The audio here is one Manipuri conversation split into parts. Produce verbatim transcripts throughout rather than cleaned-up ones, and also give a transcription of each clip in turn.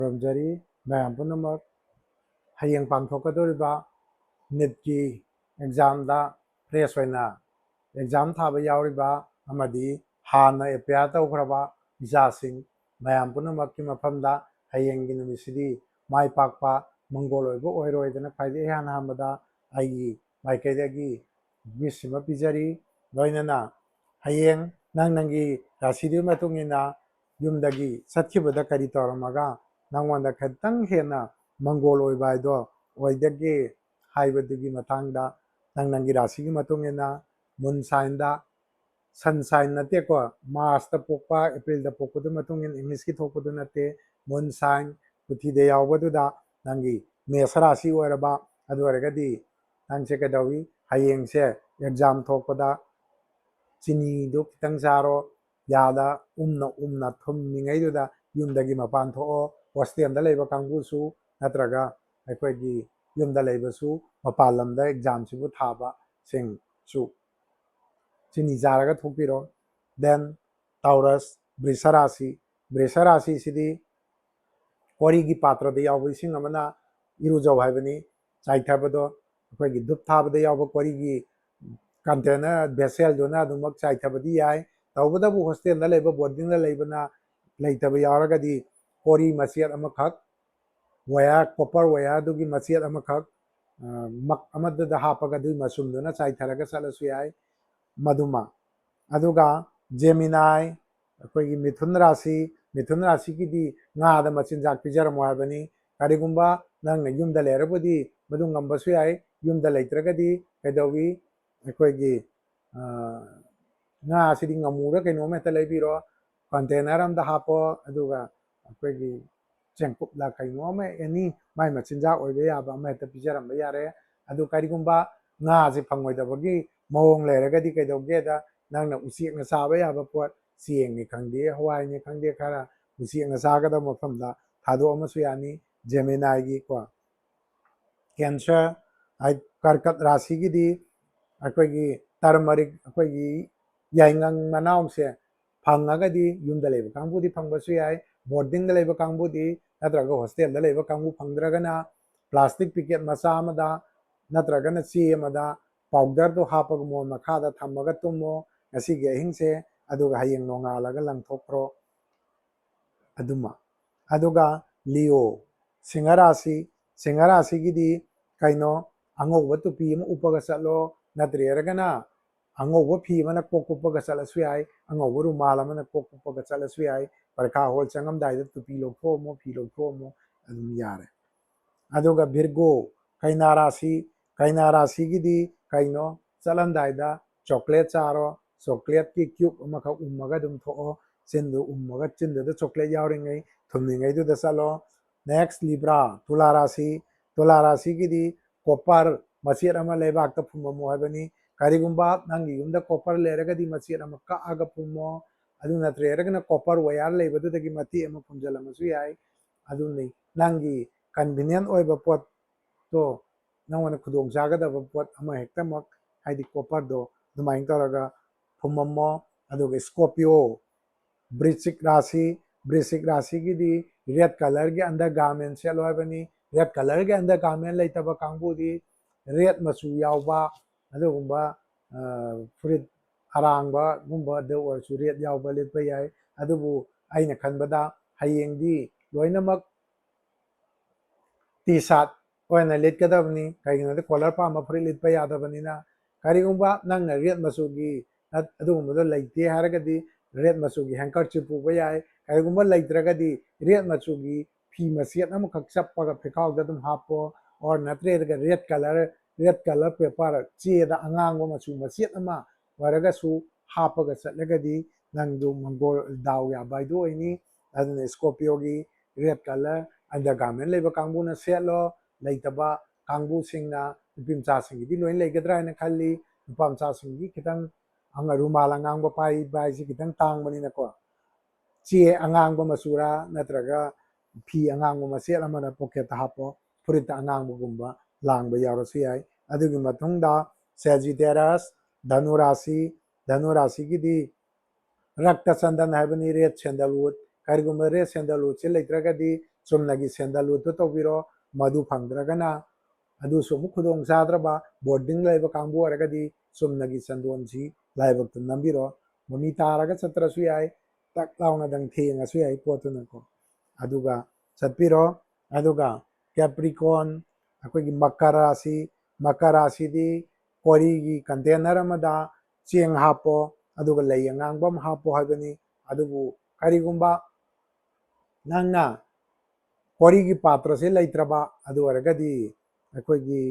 ꯈꯨꯔꯨꯝꯖꯔꯤ꯫ ꯃꯌꯥꯝ ꯄꯨꯝꯅꯃꯛ ꯍꯌꯦꯡ ꯄꯥꯡꯊꯣꯛꯀꯗꯧꯔꯤꯕ ꯅꯤꯠꯀꯤ ꯑꯦꯛꯖꯥꯝꯗ ꯐ꯭ꯔꯦꯁ ꯑꯣꯏꯅ ꯑꯦꯛꯖꯥꯝ ꯊꯥꯕ ꯌꯥꯎꯔꯤꯕ ꯑꯃꯗꯤ ꯍꯥꯟꯅ ꯑꯦꯄꯤꯌꯥꯔ ꯇꯧꯈ꯭ꯔꯕ ꯏꯆꯥꯁꯤꯡ ꯃꯌꯥꯝ ꯄꯨꯝꯅꯃꯛꯀꯤ ꯃꯐꯝꯗ ꯍꯌꯦꯡꯒꯤ ꯅꯨꯃꯤꯠꯁꯤꯗꯤ ꯃꯥꯏ ꯄꯥꯛꯄ ꯃꯪꯒꯣꯜ ꯑꯣꯏꯕ ꯑꯣꯏꯔꯣꯏꯗꯅ ꯈ꯭ꯋꯥꯏꯗꯒꯤ ꯏꯍꯥꯟ ꯍꯥꯟꯕꯗ ꯑꯩꯒꯤ ꯃꯥꯏꯀꯩꯗꯒꯤ ꯋꯤꯁ ꯑꯃ ꯄꯤꯖꯔꯤ꯫ ꯂꯣꯏꯅꯅ ꯍꯌꯦꯡ ꯅꯪ ꯅꯪꯒꯤ ꯔꯥꯁꯤꯗꯨꯒꯤ ꯃꯇꯨꯡ ꯏꯟꯅ ꯌꯨꯝꯗꯒꯤ ꯆꯠꯈꯤꯕꯗ ꯀꯔꯤ ꯇꯧꯔꯝꯃꯒ ꯅꯪꯉꯣꯟꯗ ꯈꯤꯇꯪ ꯍꯦꯟꯅ ꯃꯪꯒꯣꯜ ꯑꯣꯏꯕ ꯍꯥꯏꯗꯣ ꯑꯣꯏꯗꯒꯦ ꯍꯥꯏꯕꯗꯨꯒꯤ ꯃꯇꯥꯡꯗ ꯅꯪ ꯅꯪꯒꯤ ꯔꯥꯁꯤꯒꯤ ꯃꯇꯨꯡ ꯏꯟꯅ ꯃꯨꯟ ꯁꯥꯏꯟꯗ, ꯁꯟ ꯁꯥꯏꯟ ꯅꯠꯇꯦꯀꯣ, ꯃꯥꯔꯁꯇ ꯄꯣꯛꯄ, ꯑꯦꯄ꯭ꯔꯤꯜꯗ ꯄꯣꯛꯄꯗꯨ ꯃꯇꯨꯡ ꯏꯟꯅ ꯏꯪꯂꯤꯁꯀꯤ ꯊꯣꯛꯄꯗꯨ ꯅꯠꯇꯦ, ꯃꯨꯟ ꯁꯥꯏꯟ ꯄꯨꯊꯤꯗ ꯌꯥꯎꯕꯗꯨꯗ ꯅꯪꯒꯤ ꯃꯦꯁ ꯔꯥꯁꯤ ꯑꯣꯏꯔꯕ, ꯑꯗꯨ ꯑꯣꯏꯔꯒꯗꯤ ꯅꯪꯁꯦ ꯀꯩꯗꯧꯏ? ꯍꯌꯦꯡꯁꯦ ꯑꯦꯛꯖꯥꯝ ꯊꯣꯛꯄꯗ ꯆꯤꯅꯤꯗꯨ ꯈꯤꯇꯪ ꯆꯥꯔꯣ, ꯌꯥꯗ ꯎꯝꯅ ꯎꯝꯅ ꯊꯨꯝꯃꯤꯉꯩꯗꯨꯗ ꯌꯨꯝꯗꯒꯤ ꯃꯄꯥꯟ ꯊꯣꯛꯑꯣ, ꯍꯣꯁꯇꯦꯜꯗ ꯂꯩꯕ ꯀꯥꯡꯕꯨꯁꯨ ꯅꯠꯇ꯭ꯔꯒ ꯑꯩꯈꯣꯏꯒꯤ ꯌꯨꯝꯗ ꯂꯩꯕꯁꯨ ꯃꯄꯥꯟ ꯂꯝꯗ ꯑꯦꯛꯖꯥꯝꯁꯤꯕꯨ ꯊꯥꯕꯁꯤꯡꯁꯨ ꯆꯤꯅꯤ ꯆꯥꯔꯒ ꯊꯣꯛꯄꯤꯔꯣ꯫ Then ꯇꯥꯎꯔꯁ, ꯕ꯭ꯔꯤꯁ ꯔꯥꯁꯤ, ꯕ꯭ꯔꯤꯁ ꯔꯥꯁꯤꯁꯤꯗꯤ ꯀꯣꯔꯤꯒꯤ ꯄꯥꯇ꯭ꯔꯗ ꯌꯥꯎꯕ ꯏꯁꯤꯡ ꯑꯃꯅ ꯏꯔꯨꯖꯧ ꯍꯥꯏꯕꯅꯤ꯫ ꯆꯥꯏꯊꯕꯗꯣ ꯑꯩꯈꯣꯏꯒꯤ ꯙꯨꯞ ꯊꯥꯕꯗ ꯌꯥꯎꯕ ꯀꯣꯔꯤꯒꯤ ꯀꯟꯇꯦꯅꯔ ꯚꯦꯁꯦꯜꯗꯨꯅ ꯑꯗꯨꯃꯛ ꯆꯥꯏꯊꯕꯗꯤ ꯌꯥꯏ꯫ ꯇꯧꯕꯇꯕꯨ ꯍꯣꯁꯇꯦꯜꯗ ꯂꯩꯕ, ꯕꯣꯔꯗꯤꯡꯗ ꯂꯩꯕꯅ ꯂꯩꯇꯕ ꯌꯥꯎꯔꯒꯗꯤ ꯀꯣꯔꯤ ꯃꯆꯦꯠ ꯑꯃꯈꯛ, ꯋꯥꯌꯔ, ꯀꯣꯄꯔ ꯋꯥꯌꯔꯗꯨꯒꯤ ꯃꯆꯦꯠ ꯑꯃꯈꯛ, ꯑ, ꯃꯛ ꯑꯃꯗꯨꯗ ꯍꯥꯞꯄꯒ ꯑꯗꯨꯒꯤ ꯃꯆꯨꯝꯗꯨꯅ ꯆꯥꯏꯊꯔꯒ ꯆꯠꯂꯁꯨ ꯌꯥꯏ꯫ ꯃꯗꯨꯃ, ꯑꯗꯨꯒ ꯖꯦꯃꯤꯅꯥꯏ, ꯑꯩꯈꯣꯏꯒꯤ ꯃꯤꯊꯨꯟ ꯔꯥꯁꯤ, ꯃꯤꯊꯨꯟ ꯔꯥꯁꯤꯒꯤꯗꯤ ꯉꯥꯗ ꯃꯆꯤꯟꯖꯥꯛ ꯄꯤꯖꯔꯝꯃꯣ ꯍꯥꯏꯕꯅꯤ꯫ ꯀꯔꯤꯒꯨꯝꯕ ꯅꯪꯅ ꯌꯨꯝꯗ ꯂꯩꯔꯕꯨꯗꯤ ꯃꯗꯨ ꯉꯝꯕꯁꯨ ꯌꯥꯏ, ꯌꯨꯝꯗ ꯂꯩꯇ꯭ꯔꯒꯗꯤ ꯀꯩꯗꯧꯏ? ꯑꯩꯈꯣꯏꯒꯤ, ꯑ, ꯉꯥꯁꯤꯗꯤ ꯉꯥꯃꯨꯔ ꯀꯩꯅꯣꯝ ꯍꯦꯛꯇ ꯂꯩꯕꯤꯔꯣ, ꯀꯟꯇꯦꯅꯔ ꯑꯝꯗ ꯍꯥꯞꯄꯣ, ꯑꯗꯨꯒ ꯑꯩꯈꯣꯏꯒꯤ ꯆꯦꯡꯀꯨꯞꯂ ꯀꯩꯅꯣ ꯑꯃ, ꯑꯦꯅꯤ ꯃꯥꯏ ꯃꯆꯤꯟꯖꯥꯛ ꯑꯣꯏꯕ ꯌꯥꯕ ꯑꯃ ꯍꯦꯛꯇ ꯄꯤꯖꯔꯝꯕ ꯌꯥꯔꯦ꯫ ꯑꯗꯨ ꯀꯔꯤꯒꯨꯝꯕ ꯉꯥꯁꯦ ꯐꯪꯉꯣꯏꯗꯕꯒꯤ ꯃꯑꯣꯡ ꯂꯩꯔꯒꯗꯤ ꯀꯩꯗꯧꯒꯦꯗ, ꯅꯪꯅ ꯎꯆꯦꯛꯅ ꯆꯥꯕ ꯌꯥꯕ ꯄꯣꯠ, ꯆꯦꯡꯅꯤ ꯈꯪꯗꯦ, ꯍꯋꯥꯏꯅꯤ ꯈꯪꯗꯦ, ꯈꯔ ꯎꯆꯦꯛꯅ ꯆꯥꯒꯗꯕ ꯃꯐꯝꯗ ꯊꯥꯗꯣꯛꯑꯝꯃꯁꯨ ꯌꯥꯅꯤ꯫ ꯖꯦꯃꯤꯅꯥꯏꯒꯤ ꯀꯣ, ꯀꯦꯟꯁꯔ, ꯍꯥꯏ, ꯀꯔꯀꯠ ꯔꯥꯁꯤꯒꯤꯗꯤ ꯑꯩꯈꯣꯏꯒꯤ ꯇꯔꯃꯔꯤꯛ, ꯑꯩꯈꯣꯏꯒꯤ ꯌꯥꯏꯉꯪ ꯃꯅꯥꯎꯁꯦ ꯐꯪꯉꯒꯗꯤ ꯌꯨꯝꯗ ꯂꯩꯕ ꯀꯥꯡꯕꯨꯗꯤ ꯐꯪꯕꯁꯨ ꯌꯥꯏ, ꯕꯣꯔꯗꯤꯡꯗ ꯂꯩꯕ ꯀꯥꯡꯕꯨꯗꯤ ꯅꯠꯇ꯭ꯔꯒ ꯍꯣꯁꯇꯦꯜꯗ ꯂꯩꯕ ꯀꯥꯡꯕꯨ ꯐꯪꯗ꯭ꯔꯒꯅ ꯄ꯭ꯂꯥꯁꯇꯤꯛ ꯄꯤꯀꯦꯠ ꯃꯆꯥ ꯑꯃꯗ ꯅꯠꯇ꯭ꯔꯒꯅ ꯆꯦ ꯑꯃꯗ ꯄꯥꯎꯗꯔꯗꯣ ꯍꯥꯞꯄꯒ ꯃꯣꯟ ꯃꯈꯥꯗ ꯊꯝꯃꯒ ꯇꯨꯝꯃꯣ꯫ ꯉꯁꯤꯒꯤ ꯑꯍꯤꯡꯁꯦ, ꯑꯗꯨꯒ ꯍꯌꯦꯡ ꯅꯣꯡꯉꯥꯜꯂꯒ ꯂꯪꯊꯣꯛꯈ꯭ꯔꯣ꯫ ꯑꯗꯨꯃ꯫ ꯑꯗꯨꯒ ꯂꯤꯑꯣ, ꯁꯤꯡꯍ ꯔꯥꯁꯤ, ꯁꯤꯡꯍ ꯔꯥꯁꯤꯒꯤꯗꯤ ꯀꯩꯅꯣ, ꯑꯉꯧꯕ ꯇꯨꯄꯤ ꯑꯃ ꯎꯞꯄꯒ ꯆꯠꯂꯣ, ꯅꯠꯇ꯭ꯔꯒꯅ ꯑꯉꯧꯕ ꯐꯤ ꯑꯃꯅ ꯀꯣꯛ ꯀꯨꯞꯄꯒ ꯆꯠꯂꯁꯨ ꯌꯥꯏ, ꯑꯉꯧꯕ ꯔꯨꯃꯥꯜ ꯑꯃꯅ ꯀꯣꯛ ꯀꯨꯞꯄꯒ ꯆꯠꯂꯁꯨ ꯌꯥꯏ꯫ ꯄꯔꯤꯈꯥ ꯍꯣꯜ ꯆꯪꯉꯝꯗꯥꯏꯗ ꯇꯨꯄꯤ ꯂꯧꯊꯣꯛꯑꯝꯃꯣ, ꯐꯤ ꯂꯧꯊꯣꯛꯑꯝꯃꯣ, ꯑꯗꯨꯝ ꯌꯥꯔꯦ꯫ ꯑꯗꯨꯒ ꯚꯤꯔꯒꯣ, ꯀꯩꯅꯥ ꯔꯥꯁꯤ, ꯀꯩꯅꯥ ꯔꯥꯁꯤꯒꯤꯗꯤ ꯀꯩꯅꯣ, ꯆꯠꯂꯝꯗꯥꯏꯗ ꯆꯣꯀ꯭ꯂꯦꯠ ꯆꯥꯔꯣ, ꯆꯣꯀ꯭ꯂꯦꯠꯀꯤ ꯀ꯭ꯌꯨꯕ ꯑꯃꯈꯛ ꯎꯝꯃꯒ ꯑꯗꯨꯝ ꯊꯣꯛꯑꯣ꯫ ꯆꯤꯟꯗꯨ ꯎꯝꯃꯒ, ꯆꯤꯟꯗꯨꯗ ꯆꯣꯀ꯭ꯂꯦꯠ ꯌꯥꯎꯔꯤꯉꯩ ꯊꯨꯝꯂꯤꯉꯩꯗꯨꯗ ꯆꯠꯂꯣ꯫ ꯅꯦꯛꯁ, ꯂꯤꯕ꯭ꯔꯥ, ꯇꯨꯂꯥ ꯔꯥꯁꯤ, ꯇꯨꯂꯥ ꯔꯥꯁꯤꯒꯤꯗꯤ ꯀꯣꯄꯔ ꯃꯆꯦꯠ ꯑꯃ ꯂꯩꯕꯥꯛꯇ ꯐꯨꯝꯃꯝꯃꯣ ꯍꯥꯏꯕꯅꯤ꯫ ꯀꯔꯤꯒꯨꯝꯕ ꯅꯪꯒꯤ ꯌꯨꯝꯗ ꯀꯣꯄꯔ ꯂꯩꯔꯒꯗꯤ ꯃꯆꯦꯠ ꯑꯃ ꯀꯛꯑꯒ ꯐꯨꯝꯃꯣ, ꯑꯗꯨ ꯅꯠꯇ꯭ꯔꯒꯅ ꯀꯣꯄꯔ ꯋꯥꯌꯔ ꯂꯩꯕꯗꯨꯗꯒꯤ ꯃꯇꯦꯛ ꯑꯃ ꯐꯨꯝꯖꯤꯜꯂꯝꯃꯁꯨ ꯌꯥꯏ꯫ ꯑꯗꯨꯅꯤ ꯅꯪꯒꯤ ꯀꯟꯚꯤꯅꯤꯌꯦꯟ ꯑꯣꯏꯕ ꯄꯣꯠꯇꯣ, ꯅꯪꯉꯣꯟꯗ ꯈꯨꯗꯣꯡ ꯆꯥꯒꯗꯕ ꯄꯣꯠ ꯑꯃ ꯍꯦꯛꯇꯃꯛ, ꯍꯥꯏꯗꯤ ꯀꯣꯄꯔꯗꯣ, ꯑꯗꯨꯃꯥꯏꯅ ꯇꯧꯔꯒ ꯐꯨꯝꯃꯝꯃꯣ꯫ ꯑꯗꯨꯒ ꯁ꯭ꯀꯣꯔꯄꯤꯌꯣ, ꯕ꯭ꯔꯤꯆꯤꯛ ꯔꯥꯁꯤ, ꯕ꯭ꯔꯤꯆꯤꯛ ꯔꯥꯁꯤꯒꯤꯗꯤ ꯔꯦꯗ ꯀꯂꯔꯒꯤ ꯑꯟꯗꯔ ꯒꯥꯔꯃꯦꯟ ꯁꯦꯠꯂꯣ ꯍꯥꯏꯕꯅꯤ꯫ ꯔꯦꯗ ꯀꯂꯔꯒꯤ ꯑꯟꯗꯔ ꯒꯥꯔꯃꯦꯟ ꯂꯩꯇꯕ ꯀꯥꯡꯕꯨꯗꯤ ꯔꯦꯗ ꯃꯆꯨ ꯌꯥꯎꯕ ꯑꯗꯨꯒꯨꯝꯕ, ꯑ, ꯐꯨꯔꯤꯠ ꯑꯔꯥꯡꯕꯒꯨꯝꯕꯗ ꯑꯣꯏꯔꯁꯨ ꯔꯦꯗ ꯌꯥꯎꯕ ꯂꯤꯠꯄ ꯌꯥꯏ꯫ ꯑꯗꯨꯕꯨ ꯑꯩꯅ ꯈꯟꯕꯗ ꯍꯌꯦꯡꯗꯤ ꯂꯣꯏꯅꯃꯛ ꯇꯤ ꯁꯥꯔꯠ ꯑꯣꯏꯅ ꯂꯤꯠꯀꯗꯕꯅꯤ꯫ ꯀꯩꯒꯤꯅꯣꯗ ꯀꯣꯂꯔ ꯄꯥꯟꯕ ꯐꯨꯔꯤꯠ ꯂꯤꯠꯄ ꯌꯥꯗꯕꯅꯤꯅ꯫ ꯀꯔꯤꯒꯨꯝꯕ ꯅꯪꯅ ꯔꯦꯗ ꯃꯆꯨꯒꯤ ꯅꯠ-, ꯑꯗꯨꯒꯨꯝꯕꯗꯣ ꯂꯩꯇꯦ ꯍꯥꯏꯔꯒꯗꯤ ꯔꯦꯗ ꯃꯆꯨꯒꯤ ꯍꯦꯡꯀꯔꯆꯤꯞ ꯄꯨꯕ ꯌꯥꯏ꯫ ꯀꯔꯤꯒꯨꯝꯕ ꯂꯩꯇ꯭ꯔꯒꯗꯤ ꯔꯦꯗ ꯃꯆꯨꯒꯤ ꯐꯤ ꯃꯆꯦꯠ ꯑꯃꯈꯛ ꯆꯞꯄꯒ ꯐꯤꯈꯥꯎꯗ ꯑꯗꯨꯝ ꯍꯥꯞꯄꯣ꯫ ꯑꯣꯔ ꯅꯠꯇ꯭ꯔꯒ red colour, red colour paper, ꯆꯦꯗ ꯑꯉꯥꯡꯕ ꯃꯆꯨ ꯃꯆꯦꯠ ꯑꯃ ꯑꯣꯏꯔꯒꯁꯨ ꯍꯥꯞꯄꯒ ꯆꯠꯂꯒꯗꯤ ꯅꯪꯗꯨ ꯃꯪꯒꯣꯜ, ꯗꯥꯎ ꯌꯥꯕ ꯍꯥꯏꯗꯨ ꯑꯣꯏꯅꯤ꯫ ꯑꯗꯨꯅ ꯁ꯭ꯀꯣꯔꯄꯤꯌꯣꯒꯤ ꯔꯦꯗ ꯀꯂꯔ ꯑꯟꯗꯔ ꯒꯥꯔꯃꯦꯟ ꯂꯩꯕ ꯀꯥꯡꯕꯨꯅ ꯁꯦꯠꯂꯣ꯫ ꯂꯩꯇꯕ ꯀꯥꯡꯕꯨꯁꯤꯡꯅ, ꯅꯨꯄꯤ ꯃꯆꯥꯁꯤꯡꯒꯤꯗꯤ ꯂꯣꯏꯅ ꯂꯩꯒꯗ꯭ꯔꯥ ꯍꯥꯏꯅ ꯈꯜꯂꯤ꯫ ꯅꯨꯄꯥ ꯃꯆꯥꯁꯤꯡꯒꯤ ꯈꯤꯇꯪ ꯑꯉ-, ꯔꯨꯃꯥꯜ ꯑꯉꯥꯡꯕ ꯄꯥꯏꯕ ꯍꯥꯏꯁꯤ ꯈꯤꯇꯪ ꯇꯥꯡꯕꯅꯤꯅꯀꯣ, ꯆꯦ ꯑꯉꯥꯡꯕ ꯃꯆꯨꯔꯥ ꯅꯠꯇ꯭ꯔꯒ ꯐꯤ ꯑꯉꯥꯡꯕ ꯃꯆꯦꯠ ꯑꯃꯅ ꯄꯣꯀꯦꯠꯇ ꯍꯥꯞꯄꯣ, ꯐꯨꯔꯤꯠꯇ ꯑꯉꯥꯡꯕꯒꯨꯝꯕ ꯂꯥꯡꯕ ꯌꯥꯎꯔꯁꯨ ꯌꯥꯏ꯫ ꯑꯗꯨꯒꯤ ꯃꯇꯨꯡꯗ ꯁꯦꯖꯤꯇꯦꯔꯁ, ꯙꯅꯨ ꯔꯥꯁꯤ, ꯙꯅꯨ ꯔꯥꯁꯤꯒꯤꯗꯤ ꯔꯛꯇ ꯆꯟꯗꯟ ꯍꯥꯏꯕꯅꯤ, ꯔꯦꯗ ꯁꯦꯟꯗꯜꯋꯨꯗ꯫ ꯀꯔꯤꯒꯨꯝꯕ ꯔꯦꯗ ꯁꯦꯟꯗꯜꯋꯨꯗꯁꯦ ꯂꯩꯇ꯭ꯔꯒꯗꯤ ꯆꯨꯝꯅꯒꯤ ꯁꯦꯟꯗꯜꯋꯨꯗꯇꯨ ꯇꯧꯕꯤꯔꯣ꯫ ꯃꯗꯨ ꯐꯪꯗ꯭ꯔꯒꯅ, ꯑꯗꯨꯁꯨ ꯑꯃꯨꯛ ꯈꯨꯗꯣꯡ ꯆꯥꯗ꯭ꯔꯕ, ꯕꯣꯔꯗꯤꯡ ꯂꯩꯕ ꯀꯥꯡꯕꯨ ꯑꯣꯏꯔꯒꯗꯤ ꯆꯨꯝꯅꯒꯤ ꯆꯟꯗꯣꯟꯁꯤ ꯂꯥꯏꯕꯛꯇ ꯅꯝꯕꯤꯔꯣ꯫ ꯃꯃꯤ ꯇꯥꯔꯒ ꯆꯠꯇ꯭ꯔꯁꯨ ꯌꯥꯏ, ꯇꯛ ꯂꯥꯎꯅꯗꯪ ꯊꯦꯡꯉꯁꯨ ꯌꯥꯏ ꯄꯣꯠꯇꯨꯅꯀꯣ꯫ ꯑꯗꯨꯒ ꯆꯠꯄꯤꯔꯣ꯫ ꯑꯗꯨꯒ ꯀꯦꯄ꯭ꯔꯤꯀꯣꯟ, ꯑꯩꯈꯣꯏꯒꯤ ꯃꯀꯔ ꯔꯥꯁꯤ, ꯃꯀꯔ ꯔꯥꯁꯤꯗꯤ ꯀꯣꯔꯤꯒꯤ ꯀꯟꯇꯦꯅꯔ ꯑꯃꯗ ꯆꯦꯡ ꯍꯥꯞꯄꯣ, ꯑꯗꯨꯒ ꯂꯩ ꯑꯉꯥꯡꯕ ꯑꯃ ꯍꯥꯞꯄꯣ ꯍꯥꯏꯕꯅꯤ꯫ ꯑꯗꯨꯕꯨ ꯀꯔꯤꯒꯨꯝꯕ ꯅꯪꯅ ꯀꯣꯔꯤꯒꯤ ꯄꯥꯇ꯭ꯔꯁꯦ ꯂꯩꯇ꯭ꯔꯕ, ꯑꯗꯨ ꯑꯣꯏꯔꯒꯗꯤ ꯑꯩꯈꯣꯏꯒꯤ,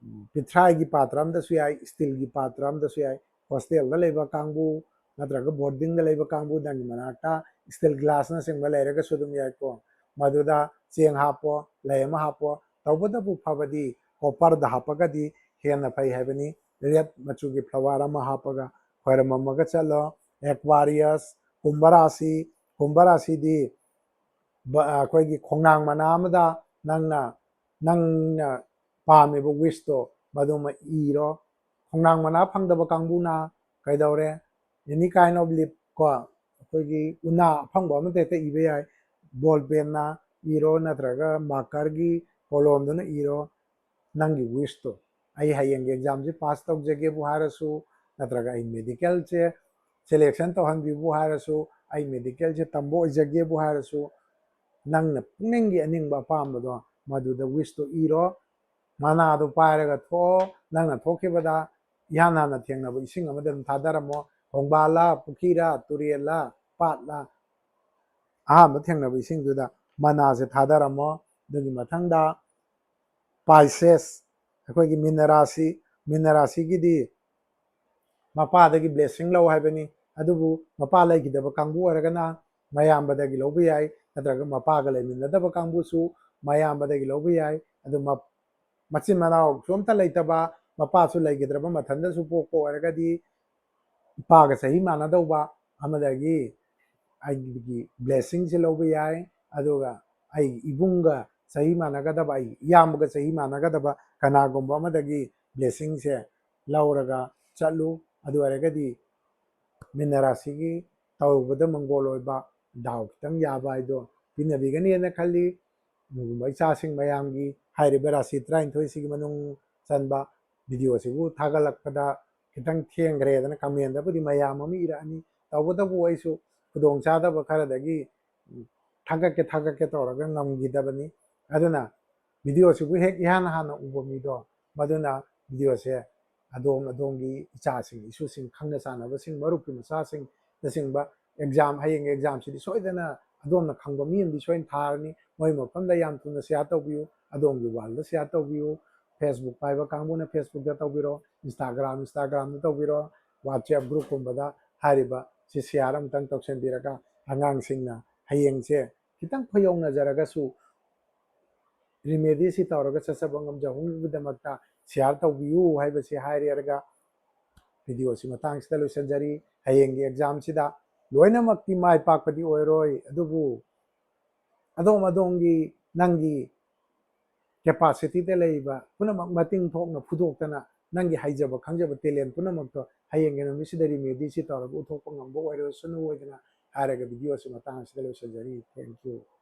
ꯎꯝ, ꯄꯤꯊ꯭ꯔꯥꯏꯒꯤ ꯄꯥꯇ꯭ꯔ ꯑꯃꯗꯁꯨ ꯌꯥꯏ, ꯏꯁꯇꯤꯜꯒꯤ ꯄꯥꯇ꯭ꯔ ꯑꯃꯗꯁꯨ ꯌꯥꯏ, ꯍꯣꯁꯇꯦꯜꯗ ꯂꯩꯕ ꯀꯥꯡꯕꯨ ꯅꯠꯇ꯭ꯔꯒ ꯕꯣꯔꯗꯤꯡꯗ ꯂꯩꯕ ꯀꯥꯡꯕꯨ, ꯅꯪꯒꯤ ꯃꯅꯥꯛꯇ ꯏꯁꯇꯤꯜ ꯒ꯭ꯂꯥꯁꯅꯆꯤꯡꯕ ꯂꯩꯔꯒꯁꯨ ꯑꯗꯨꯝ ꯌꯥꯏꯀꯣ꯫ ꯃꯗꯨꯗ ꯆꯦꯡ ꯍꯥꯞꯄꯣ, ꯂꯩ ꯑꯃ ꯍꯥꯞꯄꯣ, ꯇꯧꯕꯇꯕꯨ ꯐꯕꯗꯤ ꯀꯣꯄꯔꯗ ꯍꯥꯞꯄꯒꯗꯤ ꯍꯦꯟꯅ ꯐꯩ ꯍꯥꯏꯕꯅꯤ꯫ ꯔꯦꯗ ꯃꯆꯨꯒꯤ ꯐ꯭ꯂꯥꯋꯔ ꯑꯃ ꯍꯥꯞꯄꯒ ꯈꯣꯏꯔꯝꯃꯝꯃꯒ ꯆꯠꯂꯣ꯫ ꯑꯦꯀ꯭ꯋꯥꯔꯤꯌꯁ, ꯀꯨꯝꯚ ꯔꯥꯁꯤ, ꯀꯨꯝꯚ ꯔꯥꯁꯤꯗꯤ ꯕ-, ꯑꯩꯈꯣꯏꯒꯤ ꯈꯣꯡꯅꯥꯡ ꯃꯅꯥ ꯑꯃꯗ ꯅꯪꯅ, ꯅꯪꯅ ꯄꯥꯝꯃꯤꯕ ꯋꯤꯁꯇꯣ ꯃꯗꯨꯃ ꯏꯔꯣ꯫ ꯈꯣꯡꯅꯥꯡ ꯃꯅꯥ ꯐꯪꯗꯕ ꯀꯥꯡꯕꯨꯅ ꯀꯩꯗꯧꯔꯦ? Any kind of leaf ꯀꯣ, ꯑꯩꯈꯣꯏꯒꯤ ꯎꯅꯥ ꯑꯐꯪꯕ ꯑꯃꯗ ꯍꯦꯛꯇ ꯏꯕ ꯌꯥꯏ꯫ ꯕꯣꯜ ꯄꯦꯟꯅ ꯏꯔꯣ, ꯅꯠꯇ꯭ꯔꯒ ꯃꯥꯔꯀꯔꯒꯤ ꯀꯣꯂꯣꯝꯗꯨꯅ ꯏꯔꯣ꯫ ꯅꯪꯒꯤ ꯋꯤꯁꯇꯣ, ꯑꯩ ꯍꯌꯦꯡꯒꯤ ꯑꯦꯛꯖꯥꯝꯁꯦ ꯄꯥꯁ ꯇꯧꯖꯒꯦꯕꯨ ꯍꯥꯏꯔꯁꯨ, ꯅꯠꯇ꯭ꯔꯒ ꯑꯩ ꯃꯦꯗꯤꯀꯦꯜꯁꯦ ꯁꯦꯂꯦꯛꯁꯟ ꯇꯧꯍꯟꯕꯤꯕꯨ ꯍꯥꯏꯔꯁꯨ, ꯑꯩ ꯃꯦꯗꯤꯀꯦꯜꯁꯦ ꯇꯝꯕ ꯑꯣꯏꯖꯒꯦꯕꯨ ꯍꯥꯏꯔꯁꯨ, ꯅꯪꯅ ꯄꯨꯛꯅꯤꯡꯒꯤ ꯑꯅꯤꯡꯕ ꯑꯄꯥꯝꯕꯗꯣ ꯃꯗꯨꯗ ꯋꯤꯁꯇꯣ ꯏꯔꯣ꯫ ꯃꯅꯥꯗꯣ ꯄꯥꯏꯔꯒ ꯊꯣꯛꯑꯣ꯫ ꯅꯪꯅ ꯊꯣꯛꯈꯤꯕꯗ ꯏꯍꯥꯟ ꯍꯥꯟꯅ ꯊꯦꯡꯅꯕ ꯏꯁꯤꯡ ꯑꯃꯗ ꯑꯗꯨꯝ ꯊꯥꯗꯔꯝꯃꯣ꯫ ꯈꯣꯡꯕꯥꯜꯂ, ꯄꯨꯈ꯭ꯔꯤꯔ, ꯇꯨꯔꯦꯜꯂ, ꯄꯥꯠꯂ, ꯑꯍꯥꯟꯕ ꯊꯦꯡꯅꯕ ꯏꯁꯤꯡꯗꯨꯗ ꯃꯅꯥꯁꯦ ꯊꯥꯗꯔꯝꯃꯣ꯫ ꯑꯗꯨꯒꯤ ꯃꯊꯪꯗ ꯄꯥꯏꯁꯦꯁ, ꯑꯩꯈꯣꯏꯒꯤ ꯃꯤꯅ ꯔꯥꯁꯤ, ꯃꯤꯅ ꯔꯥꯁꯤꯒꯤꯗꯤ ꯃꯄꯥꯗꯒꯤ ꯕ꯭ꯂꯦꯁꯤꯡ ꯂꯧ ꯍꯥꯏꯕꯅꯤ꯫ ꯑꯗꯨꯕꯨ ꯃꯄꯥ ꯂꯩꯈꯤꯗꯕ ꯀꯥꯡꯕꯨ ꯑꯣꯏꯔꯒꯅ ꯃꯌꯥꯝꯕꯗꯒꯤ ꯂꯧꯕ ꯌꯥꯏ, ꯅꯠꯇ꯭ꯔꯒ ꯃꯄꯥꯒ ꯂꯩꯃꯤꯟꯅꯗꯕ ꯀꯥꯡꯕꯨꯁꯨ ꯃꯌꯥꯝꯕꯗꯒꯤ ꯂꯧꯕ ꯌꯥꯏ꯫ ꯑꯗꯨ ꯃ-, ꯃꯆꯤꯟ ꯃꯅꯥꯎꯁꯨ ꯑꯝꯇ ꯂꯩꯇꯕ, ꯃꯄꯥꯁꯨ ꯂꯩꯈꯤꯗ꯭ꯔꯕ, ꯃꯊꯟꯗꯁꯨ ꯄꯣꯛꯄ ꯑꯣꯏꯔꯒꯗꯤ ꯏꯄꯥꯒ ꯆꯍꯤ ꯃꯥꯟꯅꯗꯧꯕ ꯑꯃꯗꯒꯤ ꯑꯩꯒꯤ ꯕ꯭ꯂꯦꯁꯤꯡꯁꯦ ꯂꯧꯕ ꯌꯥꯏ꯫ ꯑꯗꯨꯒ ꯑꯩꯒꯤ ꯏꯕꯨꯡꯒ ꯆꯍꯤ ꯃꯥꯟꯅꯒꯗꯕ, ꯑꯩꯒꯤ ꯏꯌꯥꯝꯕꯒ ꯆꯍꯤ ꯃꯥꯟꯅꯒꯗꯕ ꯀꯅꯥꯒꯨꯝꯕ ꯑꯃꯗꯒꯤ ꯕ꯭ꯂꯦꯁꯤꯡꯁꯦ ꯂꯧꯔꯒ ꯆꯠꯂꯨ꯫ ꯑꯗꯨ ꯑꯣꯏꯔꯒꯗꯤ ꯃꯤꯅ ꯔꯥꯁꯤꯒꯤ ꯇꯧꯕꯗ ꯃꯪꯒꯣꯜ ꯑꯣꯏꯕ, ꯗꯥꯎ ꯈꯤꯇꯪ ꯌꯥꯕ ꯍꯥꯏꯗꯣ ꯄꯤꯅꯕꯤꯒꯅꯤꯅ ꯈꯜꯂꯤ꯫ ꯑꯗꯨꯒꯨꯝꯕ ꯏꯆꯥꯁꯤꯡ ꯃꯌꯥꯝꯒꯤ ꯍꯥꯏꯔꯤꯕ ꯔꯥꯁꯤ ꯇꯔꯥꯅꯤꯊꯣꯏꯁꯤꯒꯤ ꯃꯅꯨꯡ ꯆꯟꯕ video ꯁꯤꯕꯨ ꯊꯥꯒꯠꯂꯛꯄꯗ ꯈꯤꯇꯪ ꯊꯦꯡꯈ꯭ꯔꯦꯗꯅ comment ꯕꯨꯗꯤ ꯃꯌꯥꯝ ꯑꯃ ꯏꯔꯛꯑꯅꯤ꯫ ꯇꯧꯕꯇꯕꯨ ꯑꯩꯁꯨ ꯈꯨꯗꯣꯡ ꯆꯥꯗꯕ ꯈꯔꯗꯒꯤ ꯊꯥꯒꯠꯀꯦ ꯊꯥꯒꯠꯀꯦ ꯇꯧꯔꯒ ꯉꯝꯈꯤꯗꯕꯅꯤ꯫ ꯑꯗꯨꯅ video ꯁꯤꯕꯨ ꯍꯦꯛ ꯏꯍꯥꯟ ꯍꯥꯟꯅ ꯎꯕ ꯃꯤꯗꯣ, ꯃꯗꯨꯅ video ꯁꯦ ꯑꯗꯣꯝ ꯑꯗꯣꯝꯒꯤ ꯏꯆꯥꯁꯤꯡ, ꯏꯁꯨꯁꯤꯡ, ꯈꯪꯅ ꯆꯥꯟꯅꯕꯁꯤꯡ, ꯃꯔꯨꯞꯀꯤ ꯃꯆꯥꯁꯤꯡꯅꯆꯤꯡꯕ exam, ꯍꯌꯦꯡ exam ꯁꯤꯗꯤ ꯁꯣꯏꯗꯅ ꯑꯗꯣꯝꯅ ꯈꯪꯕ ꯃꯤ ꯑꯃꯗꯤ ꯁꯣꯏꯅ ꯊꯥꯔꯅꯤ꯫ ꯃꯣꯏ ꯃꯐꯝꯗ ꯌꯥꯝ ꯊꯨꯅ share ꯇꯧꯕꯤꯌꯨ, ꯑꯗꯣꯝꯒꯤ wall ꯗ share ꯇꯧꯕꯤꯌꯨ꯫ Facebook ꯄꯥꯏꯕ ꯀꯥꯡꯕꯨꯅ Facebook ꯇ ꯇꯧꯕꯤꯔꯣ, Instagram, Instagram ꯗ ꯇꯧꯕꯤꯔꯣ, WhatsApp group ꯀꯨꯝꯕꯗ ꯍꯥꯏꯔꯤꯕ ꯁꯤ share ꯑꯃꯇꯪ ꯇꯧꯁꯤꯟꯕꯤꯔꯒ ꯑꯉꯥꯡꯁꯤꯡꯅ ꯍꯌꯦꯡꯁꯦ ꯈꯤꯇꯪ ꯈꯨꯌꯧꯅꯖꯔꯒꯁꯨ remedy ꯁꯤ ꯇꯧꯔꯒ ꯆꯠꯆꯕ ꯉꯝꯖꯍꯧꯅꯕꯒꯤꯗꯃꯛꯇ share ꯇꯧꯕꯤꯌꯨ ꯍꯥꯏꯕꯁꯤ ꯍꯥꯏꯔꯦꯔꯒ video ꯁꯤ ꯃꯇꯥꯡꯁꯤꯗ ꯂꯣꯏꯁꯤꯟꯖꯔꯤ꯫ ꯍꯌꯦꯡꯒꯤ exam ꯁꯤꯗ ꯂꯣꯏꯅꯃꯛꯇꯤ ꯃꯥꯏ ꯄꯥꯛꯄꯗꯤ ꯑꯣꯏꯔꯣꯏ, ꯑꯗꯨꯕꯨ ꯑꯗꯣꯝ ꯑꯗꯣꯝꯒꯤ ꯅꯪꯒꯤ capacity ꯗ ꯂꯩꯔꯤꯕ ꯄꯨꯝꯅꯃꯛ ꯃꯇꯤꯡ ꯊꯣꯛꯅ ꯐꯨꯗꯣꯛꯇꯅ ꯅꯪꯒꯤ ꯍꯩꯖꯕ ꯈꯪꯖꯕ talent ꯄꯨꯝꯅꯃꯛꯇꯣ ꯍꯌꯦꯡꯒꯤ ꯅꯨꯃꯤꯠꯁꯤꯗ remedy ꯁꯤ ꯇꯧꯔꯒ ꯎꯠꯊꯣꯛꯄ ꯉꯝꯕ ꯑꯣꯏꯔꯁꯅꯨ ꯑꯣꯏꯗꯅ ꯍꯥꯏꯔꯒ video ꯁꯤ ꯃꯇꯥꯡ ꯑꯁꯤꯗ ꯂꯣꯏꯁꯤꯟꯖꯔꯤ꯫ Thank you꯫